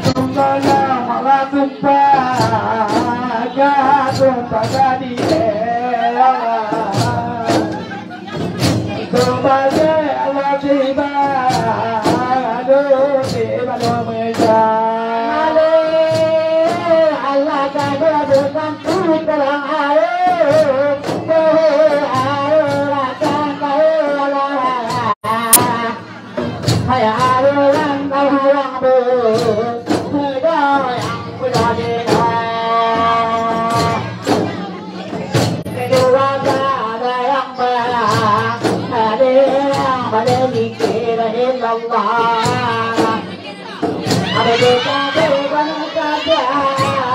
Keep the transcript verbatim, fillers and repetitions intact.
Tumpah malah tumpah, gah tumpah gadi Allah. Tumpah Allah tiba, aduh tiba dua meja. Allah ka bukan tu terang air, air datang Allah. Hai adonan taulang beuh, muda nyang muda dina. Keduaga ada nyang barang, ada nyang pada zikir illallah. Ada dosa berbagai keadaan.